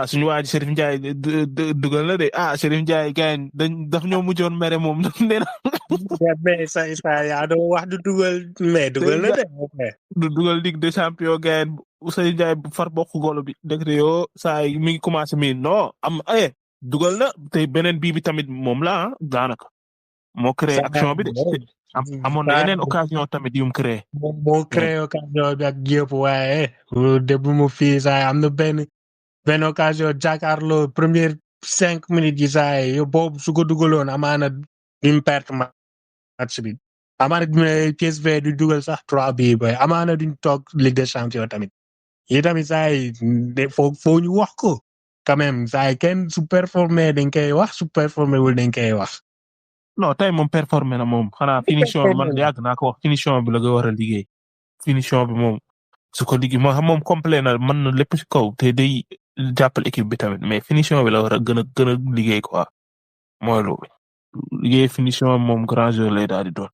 suñu waa ji Chérif Ndiaye dugal na de Chérif Ndiaye gaañ daf ñoo mujjoon mere moom nee na mais ça yaa doon wax du dugal mais dugal na de. du dugal Ligue des Champions gaañ Chérif Ndiaye far bokk golo bi dëgg de yoo saa yi mi ngi commencé mi non dugal na te beneen bii bi tamit moom la daanaka moo créé action bi de amoon na yeneen occasion tamit yu mu créé. moo créé occasion bi ak yëpp waaye début mu fii saa am na benn occasion jàkkaarloo première 5 minutes yi saa yi boobu su ko dugaloon amaana duñ perte match bi amaana PSV du dugal sax 3 bi boy amaana duñ toog Ligue des Champions tamit yi tamit saa yi foo ñu wax ko quand même saa yi kenn su performé dañ koy wax su performé wul dañ koy wax. non tey moom performé na moom xanaa finition bi man yàgg naa ko wax finition bi la nga war a liggéey finition bi moom su ko liggéey moom complet na mën na lépp ci kaw te day jàppal équipe bi tamit mais finition bi la war a gën a liggéey quoi mooy loolu liggéey finition moom grand jeu lay daal di doon.